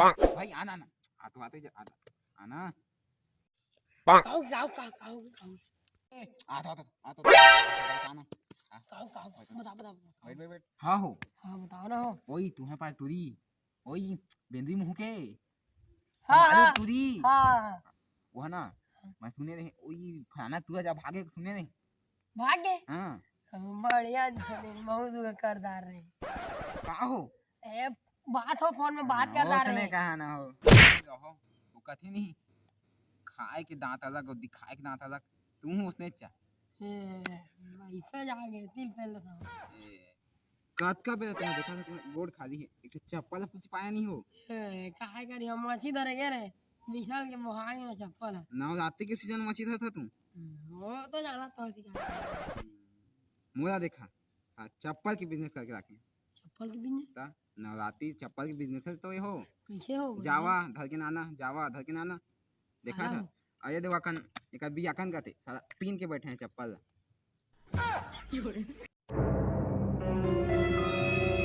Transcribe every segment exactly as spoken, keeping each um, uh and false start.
भाई, आना, आना। आ तो आते जा, आना, आना। काऊ, काऊ, काऊ, काऊ, काऊ। ए, आ तो, आ तो, आ तो, आ तो, आना। आ, काऊ, काऊ, बता, बता, बता। बैठ, बैठ, बैठ। हाँ हो। हाँ, बताओ ना हो। ओई, तुम्हें पास टूरी। ओई, बेंदरी मुँह के। हाँ, संभालो हाँ। टूरी। हाँ, हाँ। वो है ना, हाँ। मैं सुने रहे, ओई, फलाना टूरा जा भागे, सुने रहे। भाग गए? हाँ। बढ़िया, बहुत दुख करदार रहे। का हो? ए, बात हो, फोन में बात हाँ, करदार उसने रहे। कहा ना हो। रहो, वो कथी नहीं, खाए के दांत अलग और दिखाए के दांत अलग, तू हूँ उसने चा। ए, वैसे जाके तिल पेल देता हूँ। ए, कतका बेर तोला देखा था, तुम्हें गोड़ खाली है, एक ठो चप्पल पूछी पाया नहीं हो। ए, काहे करी, हम मछली धरे गए रहे, बिछल के बोहा गया चप्पल है। नवरात्रि के सीजन मछली धरता तू। हम्म, वो तो जाना तो सिखा। मोला देखा, हाँ, चप्पल के बिजनेस करके रखे। चप्पल के बिजनेस? ता नवरात्रि चप्पल के बिजनेस है तो ये हो। कैसे हो? जावा धर के नाना, जावा धर के नाना। देखा था? अरे देखो अकन, एक अभी अकन का थे, साला पीन के बैठे हैं चप्पल।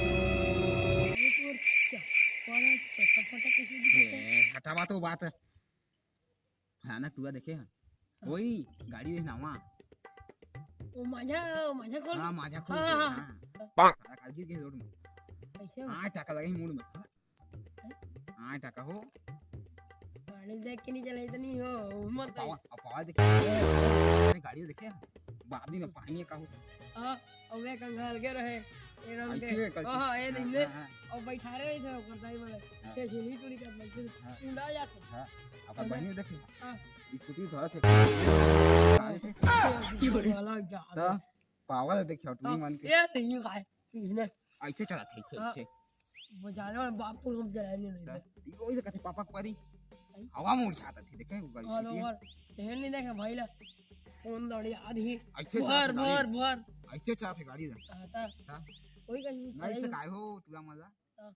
अरे तोर चप्पल है, चटपटा कैसे दिखता है? ए, हटावा तो बात। फलाना टूरा देखे हैं। हाँ। ओई, गाड़ी देखना वहाँ। वो माझा, माझा खोल। हाँ, माझा खोल हाँ, के, हाँ, हाँ। हाँ। साला काल गिर गए रोड में। कैसे हो? आठ टाका लगे मुड़ में साला। आठ टाका हो। गाड़ी देख के नहीं चले इतनी हो, मत पावा, पावा देखे। अरे गाड़ी देखे। बाबी में पानी का हो। हाँ, अबे कंगाल के रहे। ए रंग ऐसे के। करके। हाँ, हाँ, ये हाँ, दिन में। हाँ, हाँ। और बैठा रहे थे, ओकर दाई वाला। हाँ। छे छे नहीं टूरी का बैठ हाँ। उड़ा जाते। हाँ, अपन हाँ। बहिनी देखे। हाँ। स्कूटी धरा थे। गाड़ी थे। ये वाला जा। तो पावर देखे, टूरी हाँ, मन के। ये नहीं खाए। इसने ऐसे चला थे, ऐसे, हाँ। ऐसे। वो जाने वाला बाप को हम जलाने नहीं तो दे। यो इधर कहते पापा को करी। हवा में उड़ जाता थे, देखे वो गाड़ी हाँ, तो सीधी है। और ढेर नहीं देखे भाई ला। कौन दौड़ी आधी। ऐसे भर, चला थे गाड़ी। भर, भर। ऐसे चला थे गाड़ी इधर। हाँ, तो हाँ। कोई का use नहीं करेगा। सकाए हो, टूरा मला। हाँ।